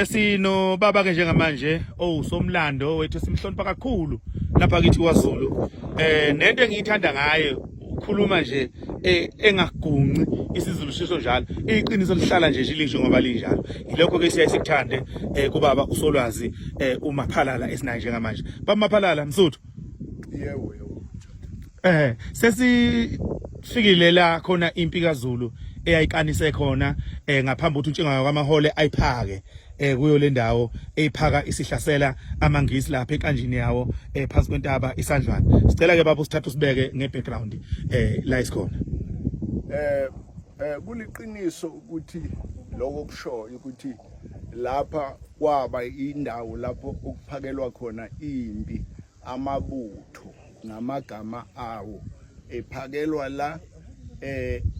Sino baba ke njengamanje owusomlando wethu simhlonipha kakhulu lapha kithi kwaZulu. Nento engiyithanda ngaye ukhuluma nje engagunci isiZulu sisho njalo. Iqiniso lihlala nje linje ngoba linjalo. Yilokho ke siyaye sikuthande kubaba uSolwazi uMaphalala esinaye njengamanje. Baba Maphalala Msuthu. Yebo yebo. Sesifikile la khona impi kaZulu eyayikanise khona ngaphambi ukuthi uNtshingana kwaMahole ayiphake kuyo le ndawo eyiphaka isihlasela amaNgisi lapha ekanjini yawo phansi kwentaba iSandlwana. Sicela ke baba usithathe usibeke ngebackground la isikhona. Kuliqiniso ukuthi lokho kushoyo ukuthi lapha kwaba indawo lapho ukuphakelwa khona impi amabutho ngamagama awo ephakelwa la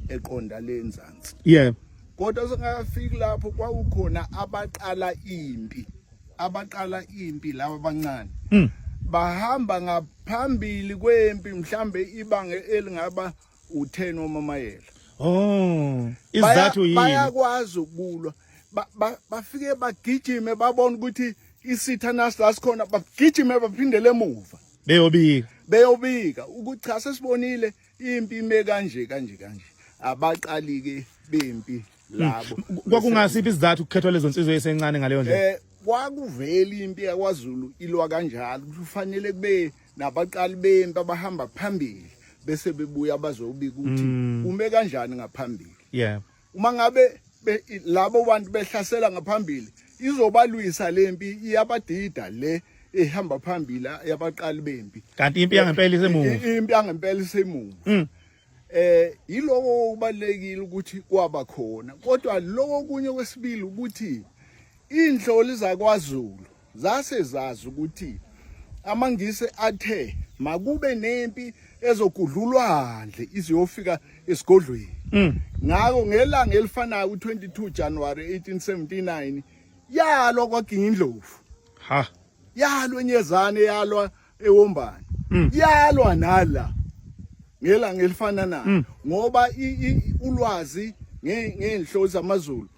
eqonda lenzansi. Yeah. Kodwa singafiki lapho kwawukhona abaqala impi. Abaqala impi laba abancane. Bahamba ngaphambili kwempi mhlambe ibanga elingaba u10 wamamayela. Oh, isizathu yini? Bayakwazi ukulwa. Bafike bagijime babona ukuthi isitha nasi la sikhona, bagijime baphindele emuva. Beyobika. Beyobika ukuthi cha sesibonile impi ime kanje kanje kanje. Abaqali ke bempi labo. Kwakungasiphi isizathu ukukhethwa lezo nsizwa esencane ngaleyo ndlela? Kwakuvela impi yakwaZulu ilwa kanjalo, kufanele kube nabaqali bempi abahamba phambili bese bebuya bazobika ukuthi ume kanjani ngaphambili. Yeah. Uma ngabe labo bantu behlasela ngaphambili izobalwisa lempi, iyabadida le ehamba phambili yabaqali bempi. Kanti impi yangempela isemuva. Impi yangempela isemuva. Yiloko okubalekile ukuthi kwaba khona. Kodwa lokho kunye kwesibili ukuthi inhloli zakwaZulu zase zazi ukuthi amaNgisi athe makube nempi ezogudlulwandle iziyofika esigodlweni. Ngakho ngelanga elifanayo u22 January 1879 yalwa kwaGingindlovu. Ha. Yalwa eNyezane, yalwa eWombane. Yalwa nala ngelanga elifana nayo ngoba ulwazi ngezinhlo zamaZulu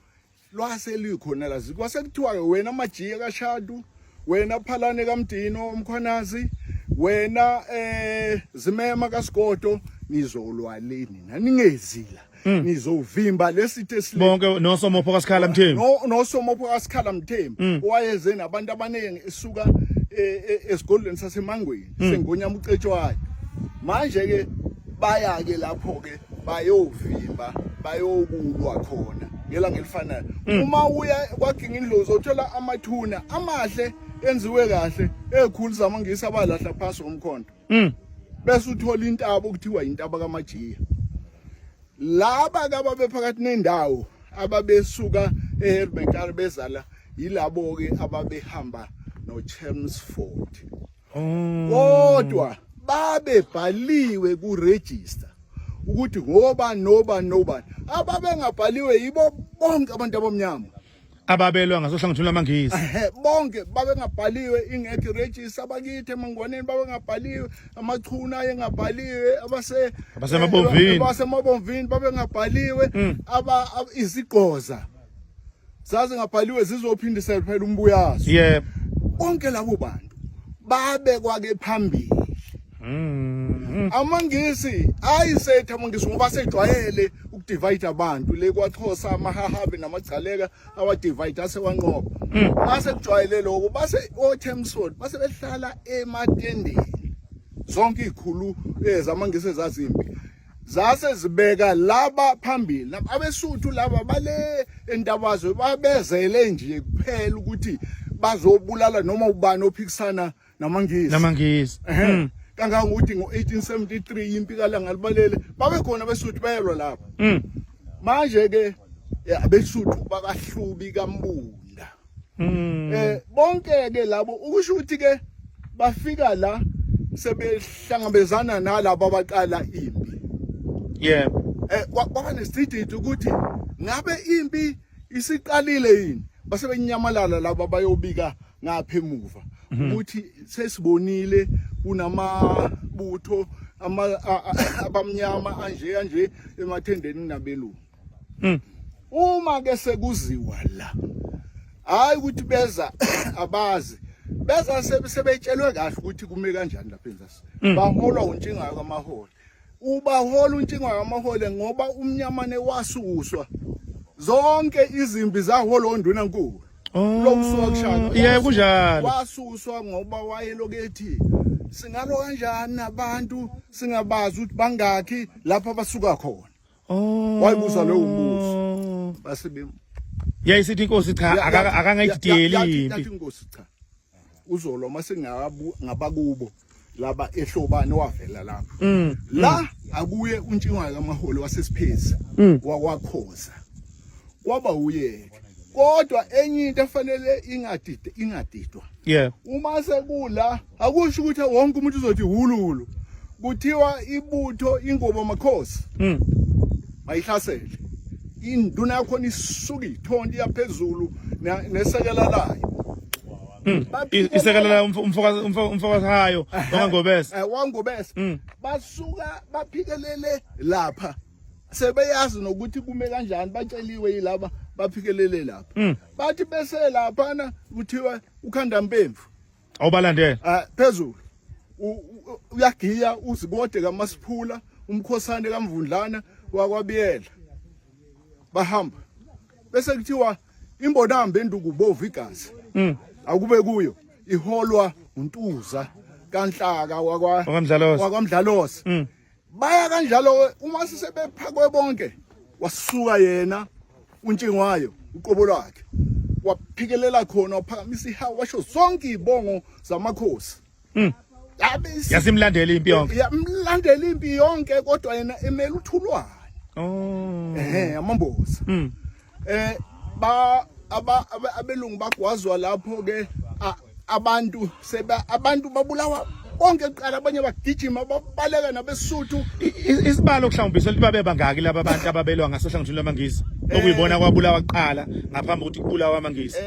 lwase likhona lazi. Kwase kuthiwa ke wena Majiya kaShadu, wena Phalane kaMdino uMkhwanazi, wena Zimema kaSigodo, nizolwa leni naningezi la. Nizovimba lesithe esile. Bonke noSomopho kaSikhala Mthembu. No, noSomopho kaSikhala Mthembu owayeze nabantu abaningi esuka esigodlweni saseMangweni seNgonyama uCetshwayo. Manje ke baya ke lapho ke bayovimba bayokulwa khona ngelanga elifanayo. Uma uya kwaGingindlozi uthola amathuna amahle enziwe kahle ekhulu zamaNgisi abalahla phansi ngomkhonto. Bese uthola intaba okuthiwa intaba kaMajiya. Laba ke ababephakathi nendawo ababesuka eHerbenkar bezala yilabo ke ababehamba noChelmsford. Kodwa babebhaliwe ku register ukuthi ngoba noba noba ababengabhaliwe yibo bonke abantu abamnyama ababelwa ngasohlangothini lwamaNgisi. Bonke babengabhaliwe, ingekho iregister abakithi emangwaneni babengabhaliwe, amachuna ayengabhaliwe, abasemabomvini, abasemabomvini babengabhaliwe, aba izigqoza zazingabhaliwe zizophindisela phela umbuyazo. Yebo. Bonke labo bantu babekwa ke phambili. AmaNgisi ayisethe amaNgisi ngoba sejwayele ukudivide abantu le kwaXhosa amaHahabe namaGcaleka awadivide asewanqoba. Base kujwayele lokho, base oChelmsford base behlala ematendeni. Zonke izikhulu zamaNgisi ezazimbi zase zibeka laba phambili. AbeSuthu laba bale entabazwe babezele nje kuphela ukuthi bazobulala noma ubani ophikisana namaNgisi. NamaNgisi. Kangangokuthi ngo-1873 impi kaLangalibalele babekhona abeSuthu belwa lapho. Manje ke abeSuthu bakaHlubi kaMbunda. Bonke ke labo ukusho ukuthi ke bafika la sebehlangabezana nalabo abaqala impi. Yebo. Kwaba nesididi ukuthi ngabe impi isiqalile yini, base benyamalala laba bayobika ngapha emuva ukuthi sesibonile kunamabutho abamnyama anje anje emathendeni nabelungu. Uma ke sekuziwa la Hayi ukuthi beza abazi. Beza sebetshelwe kahle ukuthi kume kanjani lapha enzasi. Baholwa untshingayo kamahole. Ubahola untshingayo kamahole ngoba umnyamane wasuswa. Zonke izimpi zaholwa ondunankulu. Oh. Lokusuka kushaka. Yebo kunjalo. Wasuswa ngoba wayeloku ethi singalo kanjani nabantu singabazi ukuthi bangakhi lapha abasuka khona. Oh. Wayibuza lowo mbuzo. Base bem Yayisithi inkosi cha akangayididiyeli impi. Yathi inkosi cha. Uzolwa mase ngabu ngabakubo laba ehlobane wavela lapha. La akuye uNtshingwayo kaMaholi wasesiphezi wakwakhoza. Kwaba uyeke. Kodwa enye into efanele ingadide ingadidwa. Yeah. Uma sekula akusho ukuthi wonke umuntu uzothi hululu. Kuthiwa ibutho ingobo makhosi. Bayihlasele. Induna yakhona isuka ithonti yaphezulu nesekela layo. Isekela la umfokazi hayo wangobese. Wangobese. Basuka baphikelele lapha. Sebeyazi nokuthi kume kanjani batsheliwe yilaba baphikelele lapha. Bathi bese laphana kuthiwa ukhanda mpemvu. Awubalandela. Phezulu. Uyagiya uzikode kaMasiphula umkhosane kaMvundlana wakwabiyela. Bahamba. Bese kuthiwa imbonambe enduku bovu igazi. Akube kuyo iholwa untuza kaNhlaka wakwa WakaMdlalose. WakaMdlalose. Baya kanjalo uma sebephakwe bonke wasuka yena uNtshingwayo uqobo lwakhe waphikelela khona waphakamisa ihawu washo zonke izibongo zamakhosi. Yabe Yasimlandela impi yonke. Yamlandela impi yonke kodwa yena emele uthulwane. Oh. Amamboza. Ba aba abelungu bagwazwa lapho ke abantu seba abantu babulawa bonke kuqala abanye bagijima babaleka nabesuthu. Isibalo mhlawumbe sokuthi babe bangaki laba abantu ababelwa ngasohlangothini lwamaNgisi okuyibona kwabulawa kuqala ngaphambi kokuthi kubulawa amaNgisi.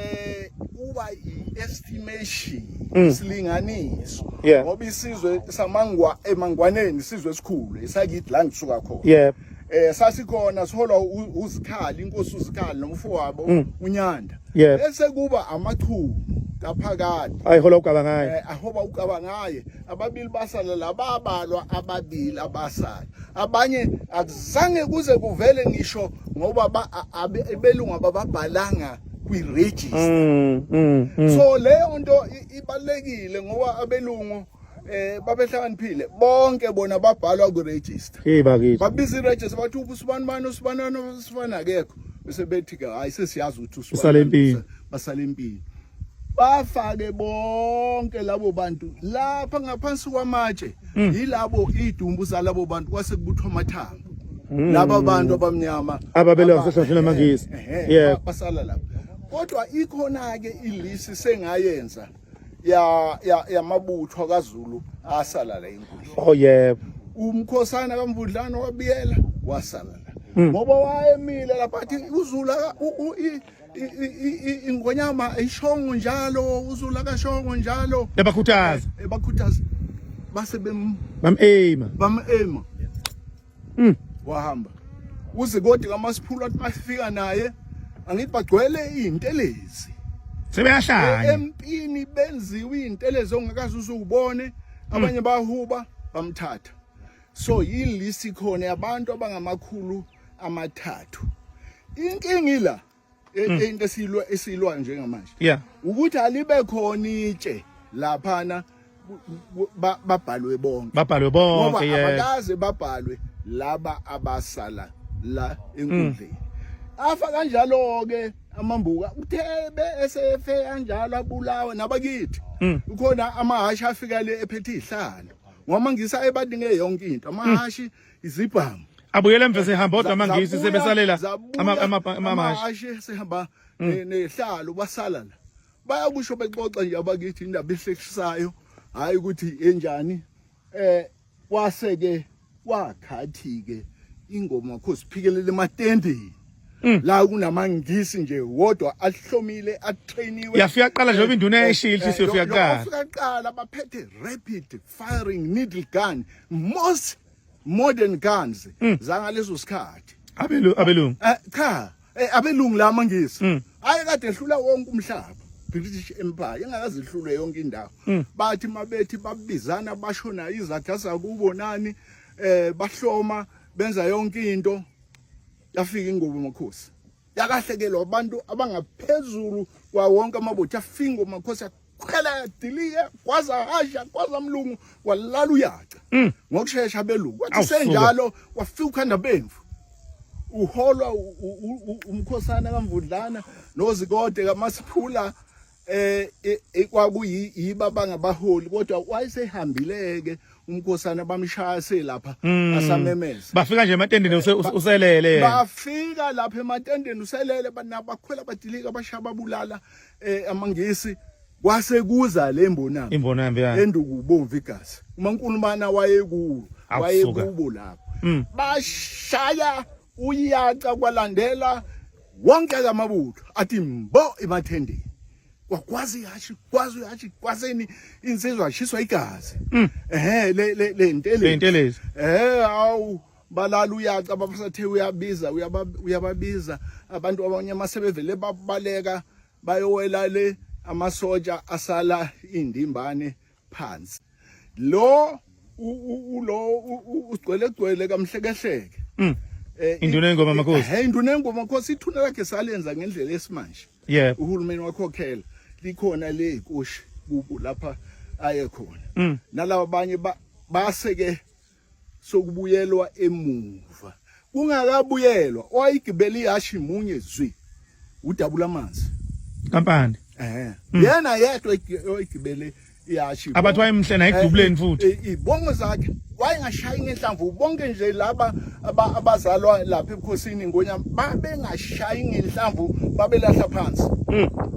Kuba i-estimation isilinganiso ngoba isizwe samangwa emangwaneni isizwe esikhulu esakithi la ngisuka khona. Sasikhona siholwa uZikhali inkosi uZikhali nomfowabo uNyanda. Bese kuba amaChunu kaphakade. Ayihola ugaba ngaye. Ahoba ugaba ngaye. Ababili basala lababalwa ababili abasala. Abanye akuzange kuze kuvele ngisho ngoba abelungu abababhalanga kwi-register. So leyo nto ibalekile ngoba abelungu babehlakaniphile bonke bona babhalwa ku-register. Hey bakithi. Babiza i-register bathi usibani bani usibani usibani akekho. Bese bethi ke hayi sesiyazi ukuthi usibani. Usale empini. Basale empini. Bafake bonke labo bantu lapha ngaphansi kwamatshe yilabo idumbu zalabo bantu kwase kubuthwa amathambo. Laba bantu abamnyama ababelwa ngasohlangothini lwamaNgisi. Basala lapha. Kodwa ikhona ke ilisi sengayenza ya yamabutho kaZulu asala la inkundla. Oh yebo. Umkhosana kaMvundlana wabiyela wasala la. Ngoba wayemile lapha athi uZulu ingonyama ayishongo njalo uZulu akashongo njalo. Ebakhuthaza. Ebakhuthaza. Base bam-aima. Bam-aima. Wahamba. Uzikoti kaMasiphula athi mafika naye angithi bagcwele izintelezi. Sebeyahlanya. Empini benziwe izintelezi ongakaze uzubone abanye bahuba bamthatha. So yilisi khona yabantu abangamakhulu amathathu. Inkinga ila into esilwa esilwa njengamanje. Ukuthi alibe khona itshe laphana babhalwe bonke. Babhalwe bonke yeah. Abakaze babhalwe laba abasala la enkundleni. Afa kanjalo ke amambuka uthebe esefe kanjalo abulawe nabakithi. Ukhona amahashi afika le ephethe izihlalo. Ngoba ngisa ebaninge yonke into amahashi izibhamu. Abuyele emva sehamba kodwa amaNgisi sebesalela amahashi sehamba nehlalo basala la. Bayakusho bexoxa nje abakithi indaba ehlekisayo hayi ukuthi enjani kwase ke kwakhathi ke ingoma khosi phikelele ematendeni la kunamangisi nje wodwa ahlomile atrainiwe. Yafika qala njengoba induna yayishilo ukuthi siyofika kuqala. Yafika kuqala baphethe rapid firing needle gun most modern guns zangaleso sikhathi. Abelungu. Cha Abelungu la amangisi aye kade ehlula wonke umhlaba, British Empire ingakaze ihlulwe yonke indawo. Bathi mabethi babizana bashona izakha zakubo nani, bahloma benza yonke into, yafika ingobo makhosi, yakahlekelwa abantu abangaphezulu kwa wonke amabutho. Yafika ingobo makhosi, yakhwela, yadilika, kwaza hasha, kwaza mlungu, walala uyaca ngokushesha abelungu. Kwathi senjalo kwafika ukhanda bemvu uholwa umkhosana kaMvundlana noZikode kaMasiphula, kwakuyiba bangabaholi, kodwa wayesehambileke umkhosana, bamshaya selapha asamemeza. Bafika nje ematendeni uselele yena. Bafika lapha ematendeni uselele, bakhwela, badilika, bashaya, babulala amangisi. Kwase kuza le mbonambi. Imbonambi ya. Enduku ubomvu igazi, uMankulumana wayekuwo. Awusuka. Wayekubo lapho, bashaya uyaca, kwalandela wonke amabutho athi mbo emathendeni, kwakwazi ihashi, kwazi ihashi, kwaseni insizwa ashiswa igazi. Ehe, le le le ntelezi. Le ntelezi. Awu, balala uyaca, babasathe uyabiza, uyababiza abantu abanye masebevele babaleka bayowela le, amasotsha asala indimbane phansi. Lo ulo ugcwele gcwele kamhlekehleke. Induna yengoma makhosi. Induna yengoma makhosi, ithuna lakhe salenza ngendlela esimanje. Uhulumeni wakhokhela, likhona le ikoshi kubo lapha aye khona. Nalabo abanye base ke sokubuyelwa emuva, kungakabuyelwa owayigibela ihashi munye zwi, udabula amanzi. Kampani. Yena yedwa oyigibele ihashi. Abathi wayemhle naye ekudubuleni futhi. Ibongo zakhe wayengashayi ngenhlamvu. Bonke nje laba abazalwa lapha ebukhosini ngonya babengashayi ngenhlamvu, babelahla phansi.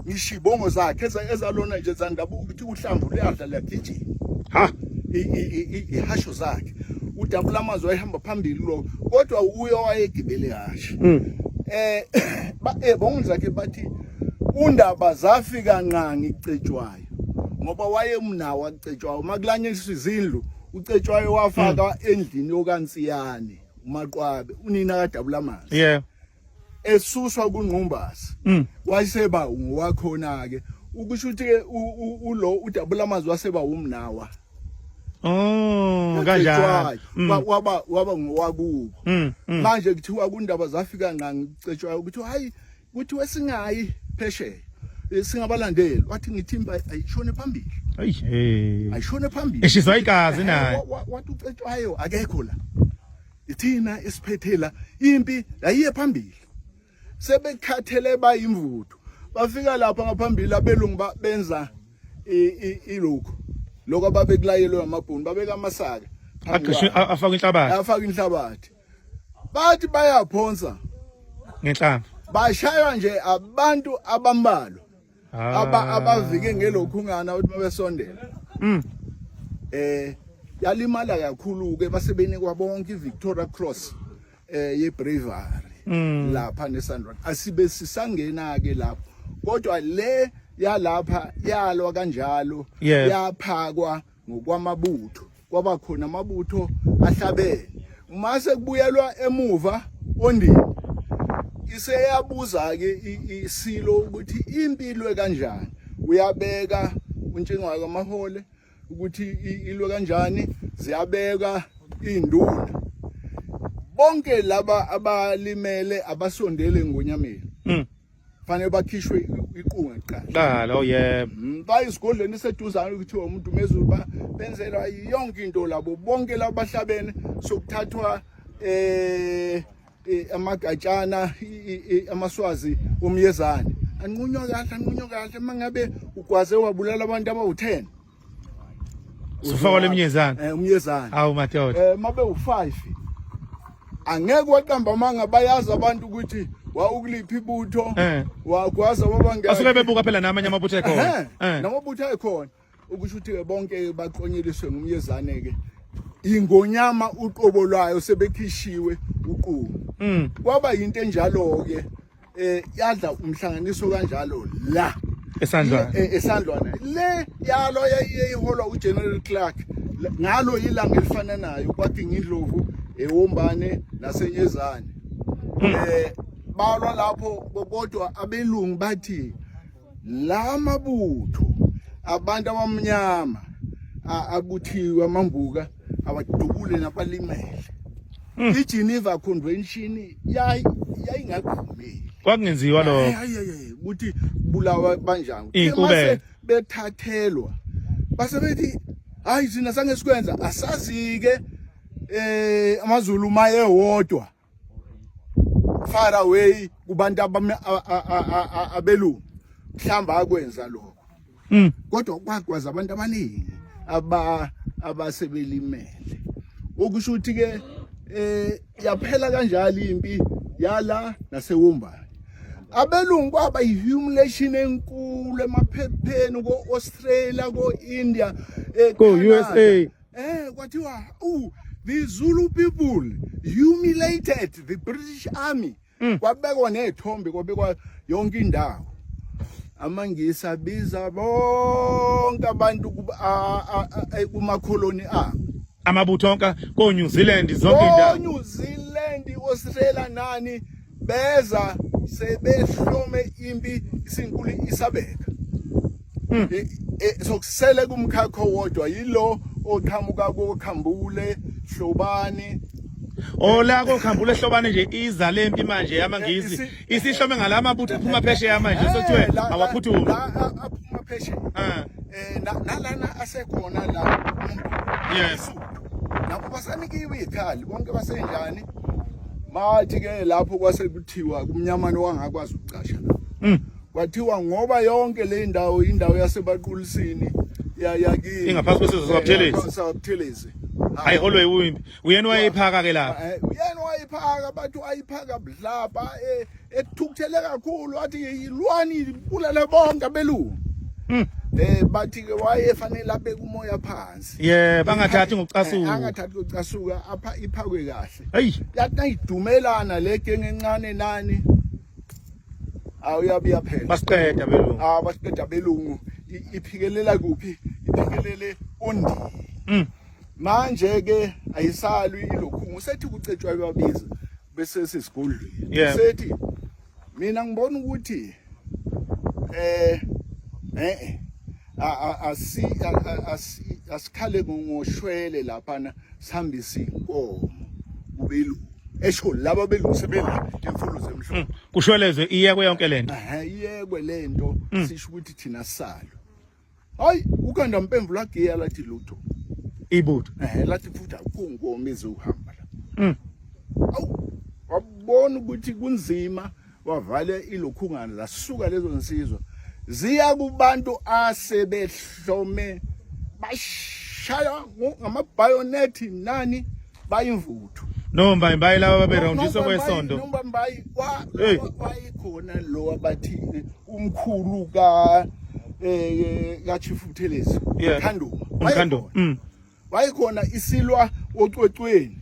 Ngisho ibongo zakhe ezalona nje zandabuko ukuthi uhlamvu luyadla, liyagijima. Ha. Ihasho zakhe, udabula amazwi, wayehamba phambili lo, kodwa uye wayegibele ihashe. Ba bongo zakhe bathi undaba zafika nqangi kucetshwayo, ngoba wayemnawo kucetshwayo. Makulanyiswa izindlu, ucetshwayo wafaka endlini yokaNsiyane uMaqwabe, unina kadabula amanzi. Esuswa kuNqumbasi, wayeseba ngowakhona ke, ukusho ukuthi ke ulo udabula amazwi waseba umnawa. Oh, kanjalo. Waba ngowakubo. Manje kuthiwa kundaba zafika nqa ngicetshwayo ukuthi hayi, kuthiwe singayi phesheya, singabalandeli. Wathi ngithi impi ayishone phambili. Ayi hey. Ayishone phambili. Eshiswa igazi naye. Wathi ucetshwayo akekho la, ithina esiphethe la, impi ayiye phambili. Sebekhathele bayimvuthu, bafika lapha ngaphambili abelungu, benza ilokhu lokho ababekulayelwe amabhunu, babeka amasaka phambi kwabo. Afaka inhlabathi. Afaka inhlabathi, bathi bayaphonsa ngenhlamvu. Bashaywa nje abantu abambalwa abavike ngelokhungana ukuthi mabesondela. Yalimala kakhulu ke, basebenikwa bonke iVictoria Cross ye bravery lapha neSandlwana. Asibe sisangena ke lapho, kodwa le yalapha yalwa kanjalo. Yaphakwa ngokwamabutho, kwaba khona amabutho ahlabene. Mase kubuyelwa emuva ondini, iseyabuza ke isilo ukuthi impilo kanjani. Uyabeka uNtshingwayo kaMahole ukuthi ilwe kanjani, ziyabeka induna, bonke laba abalimele abasondele ngonyameni fanele bakhishwe iqunga kuqala. Qala, oh yebo. Bayisigodlweni eseduzane kuthiwa umuntu mezulu, benzelwa yonke into labo bonke laba bahlabene. Sokuthathwa amagatshana amaswazi omyezane, anqunywa kahle, anqunywa kahle. Mangabe ugwaze wabulala abantu abawu10, Sufakwa lemnyezane. Umyezane. Awu madoda. Mabe u5, angeke waqamba amanga, bayazi abantu ukuthi wawukuliphi ibutho, wagwaza wabangaki. Basuke bebuka phela namanye amabutho ekhona. Namabutho akhona, ukusho ukuthi ke bonke baqonyeliswe ngumyezane ke, ingonyama uqobo lwayo sebekhishiwe uqumo. Kwaba yinto enjalo ke, yadla umhlanganiso kanjalo la Esandlwana. Esandlwana le yalo yayiholwa uGeneral Clark ngalo ilanga elifananayo kwaGingindlovu, eWombane naseNyezane. Balwa lapho, kodwa abelungu bathi la mabutho abantu abamnyama abuthiwe amambuka awadubule nabalimele. IGeneva Convention yayingakuvumeli. Kwakungenziwa lokho. Hayi hayi, ukuthi bulawa banjani. Inkubeko. Bethathelwa base bethi hayi, thina sange sikwenza, asazi ke amaZulu maye wodwa far away kubantu abelungu, mhlamba akwenza lokho. Kodwa kwagwaza abantu abaningi abasebelimele, okusho ukuthi ke yaphela kanjalo impi yala naseWombane. Abelungu kwaba i-humiliation enkulu emaphepheni ko-Australia, ko-India, Ko-USA. Kwathiwa the Zulu people humiliated the British Army. Kwabekwa nezithombe, kwabekwa yonke indawo. AmaNgisi abiza bonke abantu kumakholoni abo. Amabutho onke ko New Zealand, zonke indawo. New Zealand, Australia, nani, beza sebehlome, impi isinkulu isabeka. Sokusele kumkhakha owodwa, yilo oqhamuka koKhambule, Hlobane. Ola koKhambule, Hlobane nje, iza lempi manje yamaNgisi isihlome ngalamabutho aphuma phesheya manje, sokuthiwe awaphuthume. Aphuma phesheya. Nalana asekhona la. Nabo basanikiwe ikhali bonke, basenjani. Mathi ke lapho kwase kuthiwa kumnyamane wangakwazi ukucasha. Kwathiwa ngoba yonke le ndawo, indawo yaseBaqulisini yakini, Ingaphansi kwesizwe sakwaButhelezi. SakwaButhelezi. Ayiholwe uyimpi, uyena wayeyiphaka ke lapha. Uyena wayiphaka, bathi wayiphaka budlabha, ethukuthele kakhulu, wathi ilwani bulale bonke abelungu. Bathi ke wayefanele abeke umoya phansi. Yeah, bangathathi ngokucasuka. Angathathi ngokucasuka, apha iphakwe kahle. Hey. Yathi nayidumelana le genge encane nani, awuyabe iyaphela. Basiqeda belungu. Ah, basiqeda belungu. Iphikelela kuphi? Iphikelele oNdini. Manje ke ayisalwi ilokhu, usethi kucetshwa, babiza bese sesigodlweni. Sethi mina ngibona ukuthi asi asi asikhale ngoshwele laphana, sihambise inkomo kubelungu, esho laba belungu sebela imfulo zemhlophe. Kushwelezwe, iyekwe yonke lento. Iyekwe lento, sisho ukuthi thina salo. Hayi, uKanda Mpemvu lagiya, lathi lutho. Ibutho. Lathi futhi akukho nkomo ezohamba la. Awu, wabona ukuthi kunzima, wavale ilokhungana, zasuka lezo nsizwa ziya kubantu asebehlome, bashaya ngamabayonethi nani, bayimvuthu. Nomba imbayi laba baberawundiswa kwesondo. Nomba mbayi wayikhona lo abathi umkhulu ka ka Chief Buthelezi. Khanduma. Umkhanduma. Wayekhona isilwa ocwecweni.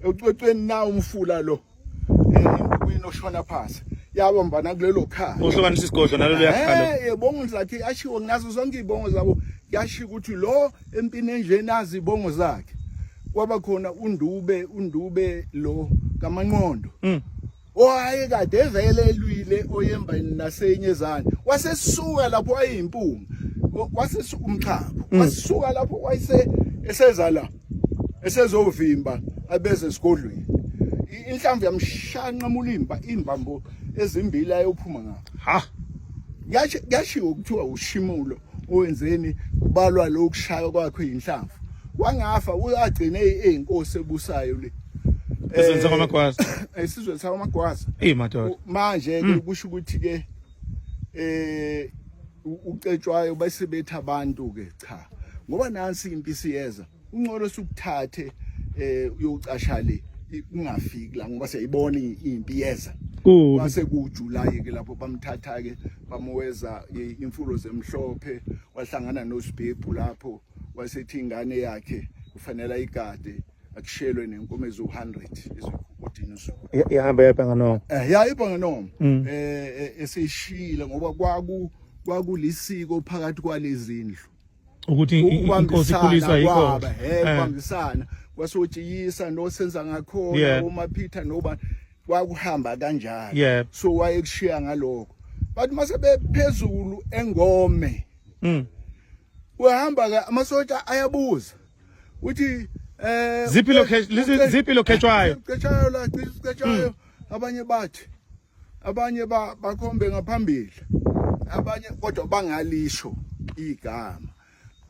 Ocwecweni na umfula lo endukwini oshona phansi, yabambana kulelo khaya. Uhlukanisa isigodlo nalelo yakhala. Yebongo zakhe yashiwo ngazo zonke izibongo zabo, yashiwo ukuthi lo empini enje nazi izibongo zakhe. Kwaba khona uNdube, uNdube lo kaManqondo. Owayekade evele elwile oyemba nasenyezane, wasesuka lapho wayeyimpunga, wasesuka umxhapho, wasuka lapho wayese eseza la esezovimba abeze esigodlweni. Inhlamvu yamshanqamula imba imbambo ezimbili ayophuma ngapha. Ha. Kuyashiwo kuthiwa ushimulo owenzeni, kubalwa lokushaya kwakhe inhlamvu, wangafa, uyagcine eyinkosi ebusayo le. Esizweni sakwaMagwaza. Esizweni sakwaMagwaza. Ey madoda. Manje ke kusho ukuthi ke ucetshwayo bese betha abantu ke, cha, ngoba nansi impi siyeza, ungcono sukuthathe uyocasha le, ungafiki la ngoba siyayibona impi yeza. Kubi. Kwase kuJuly ke lapho bamthatha ke, bamuweza imfulo zemhlophe, wahlangana noSibhebhu lapho, wasethi ingane yakhe kufanele ayigade, akushelwe nenkomo ezu-100 ezikhodini usuku. Ihamba yabhanga no. Yayibhanga noma eseyishile, ngoba kwakulisiko phakathi kwalezindlu Ukuthi inkosi ikhuliswa yikho. Kwaba ukubambisana kwasotshiyisa nosenza ngakhona, omaphitha noba Kwakuhamba kanjalo. Yebo. So wayekushiya ngalokho, bathi mase bephezulu engome, uyahamba ke, amasotsha ayabuza uthi Ziphi ziphi lokhethwayo? Cetshwayo la, Cetshwayo. Abanye bathi, abanye bakhombe ngaphambili, abanye kodwa bangalisho igama.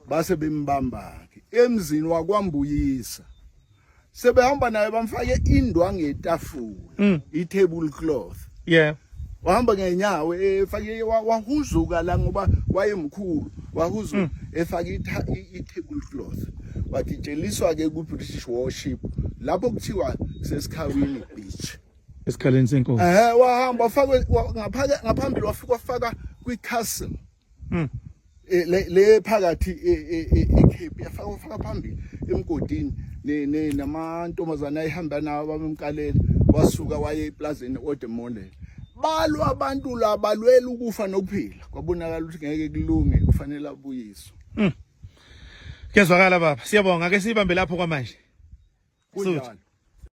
Base bembamba ke emzini wakwaMbuyisa, sebehamba naye, bamfake indwangu yetafula, i-table cloth. Wahamba ngenyawo efake, wahuzuka la ngoba wayemkhulu, wahuzuka efake i-table cloth, wagitsheliswa ke ku-British warship lapho kuthiwa sesikhawini beach. Esikhaleni senkosi. Wahamba wafakwe ngaphambili, wafika wafaka kwi-castle. Le phakathi eCape, yafaka, wafaka phambili emgodini namantombazana ayihamba nawo babemkalela. Wasuka waye eplazini oDemolen, balwa abantu la, balwela ukufa nokuphila. Kwabonakala ukuthi ngeke kulunge, kufanele abuyiswe. Kuyezwakala baba, siyabonga, ake sibambe lapho kwamanje. Kunjalo.